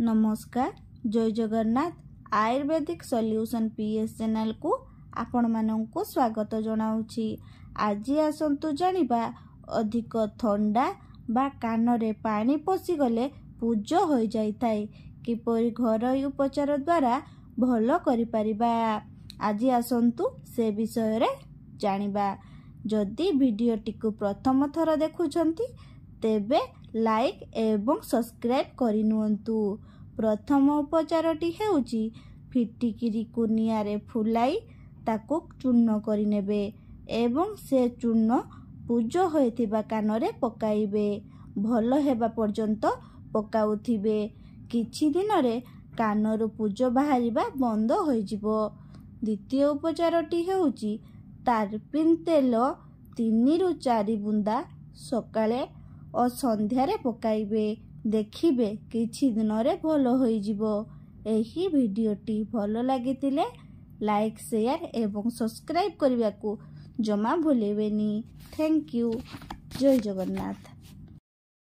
ନମସ୍କାର, ଜୟ ଜଗନ୍ନାଥ। ଆୟୁର୍ବେଦିକ solution PS ଚ୍ୟାନେଲକୁ ଆପଣମାନଙ୍କୁ ସ୍ୱାଗତ ଜଣାଉଛି। ଆଜି ଆସନ୍ତୁ ଜାଣିବା, ଅଧିକ ଥଣ୍ଡା ବା କାନରେ ପାଣି ପଶିଗଲେ ପୂଜ ହୋଇଯାଇଥାଏ, କିପରି ଘରୋଇ ଉପଚାର ଦ୍ୱାରା ଭଲ କରିପାରିବା। ଆଜି ଆସନ୍ତୁ ସେ ବିଷୟରେ ଜାଣିବା। ଯଦି ଭିଡ଼ିଓଟିକୁ ପ୍ରଥମ ଥର ଦେଖୁଛନ୍ତି, ତେବେ ଲାଇକ୍ ଏବଂ ସବସ୍କ୍ରାଇବ୍ କରିନିଅନ୍ତୁ। ପ୍ରଥମ ଉପଚାରଟି ହେଉଛି, ଫିଟିକିରିକୁ ନିଆଁରେ ଫୁଲାଇ ତାକୁ ଚୂର୍ଣ୍ଣ କରିନେବେ ଏବଂ ସେ ଚୂର୍ଣ୍ଣ ପୂଜ ହୋଇଥିବା କାନରେ ପକାଇବେ। ଭଲ ହେବା ପର୍ଯ୍ୟନ୍ତ ପକାଉଥିବେ। କିଛି ଦିନରେ କାନରୁ ପୂଜ ବାହାରିବା ବନ୍ଦ ହୋଇଯିବ। ଦ୍ୱିତୀୟ ଉପଚାରଟି ହେଉଛି, ତାରପିନ୍ ତେଲ 3ରୁ 4 ବୁନ୍ଦା ସକାଳେ ଓ ସନ୍ଧ୍ୟାରେ ପକାଇବେ। ଦେଖିବେ କିଛି ଦିନରେ ଭଲ ହୋଇଯିବ। ଏହି ଭିଡ଼ିଓଟି ଭଲ ଲାଗିଥିଲେ ଲାଇକ୍, ସେୟାର ଏବଂ ସବସ୍କ୍ରାଇବ୍ କରିବାକୁ ଜମା ଭୁଲିବେନି। Thank you. Jay Jagannath.